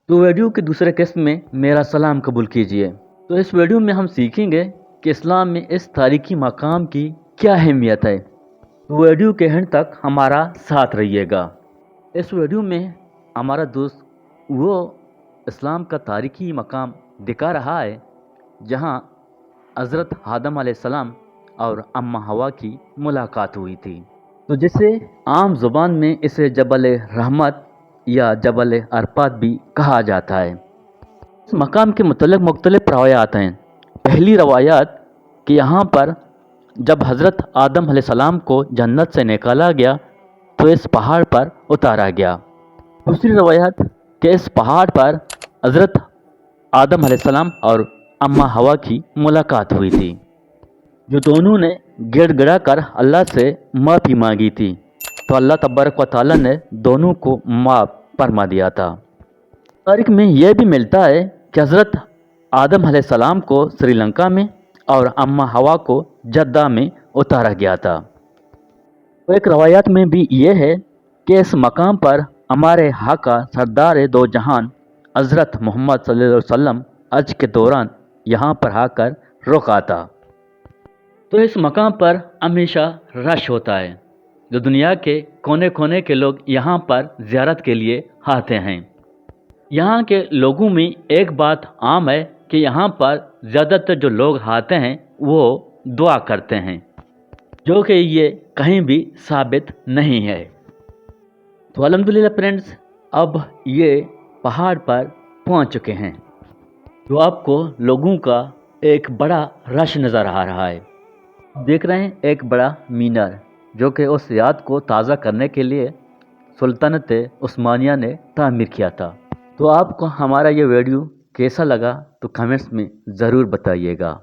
تو ویڈیو کی دوسرے قسط میں میرا سلام قبول کیجیے۔ تو اس ویڈیو میں ہم سیکھیں گے کہ اسلام میں اس تاریخی مقام کی کیا اہمیت ہے۔ تو ویڈیو کے اینڈ تک ہمارا ساتھ رہیے گا۔ اس ویڈیو میں ہمارا دوست وہ اسلام کا تاریخی مقام دکھا رہا ہے، جہاں حضرت آدم علیہ السلام اور اماں حوا کی ملاقات ہوئی تھی۔ تو جسے عام زبان میں اسے جبل رحمت یا جبل عرفات بھی کہا جاتا ہے۔ اس مقام کے متعلق مختلف روایات ہیں۔ پہلی روایات کہ یہاں پر جب حضرت آدم علیہ السلام کو جنت سے نکالا گیا تو اس پہاڑ پر اتارا گیا۔ دوسری روایت کہ اس پہاڑ پر حضرت آدم علیہ السلام اور اماں حوا کی ملاقات ہوئی تھی، جو دونوں نے گڑ گڑا کر اللہ سے معافی مانگی تھی، تو اللہ تبارک و تعالیٰ نے دونوں کو معاف فرما دیا تھا۔ تاریخ میں یہ بھی ملتا ہے کہ حضرت آدم علیہ السلام کو سری لنکا میں اور اماں حوا کو جدہ میں اتارا گیا تھا۔ تو ایک روایت میں بھی یہ ہے کہ اس مقام پر ہمارے آقا سردار دو جہان حضرت محمد صلی اللہ علیہ وسلم حج کے دوران یہاں پر آ کر رکا تھا۔ تو اس مقام پر ہمیشہ رش ہوتا ہے، جو دنیا کے کونے کونے کے لوگ یہاں پر زیارت کے لیے آتے ہیں۔ یہاں کے لوگوں میں ایک بات عام ہے کہ یہاں پر زیادہ تر جو لوگ آتے ہیں وہ دعا کرتے ہیں، جو کہ یہ کہیں بھی ثابت نہیں ہے۔ تو الحمدللہ فرینڈز، اب یہ پہاڑ پر پہنچ چکے ہیں، تو آپ کو لوگوں کا ایک بڑا رش نظر آ رہا ہے۔ آپ دیکھ رہے ہیں ایک بڑا مینار، جو کہ اس یاد کو تازہ کرنے کے لیے سلطنت عثمانیہ نے تعمیر کیا تھا۔ تو آپ کو ہمارا یہ ویڈیو کیسا لگا تو کمنٹس میں ضرور بتائیے گا۔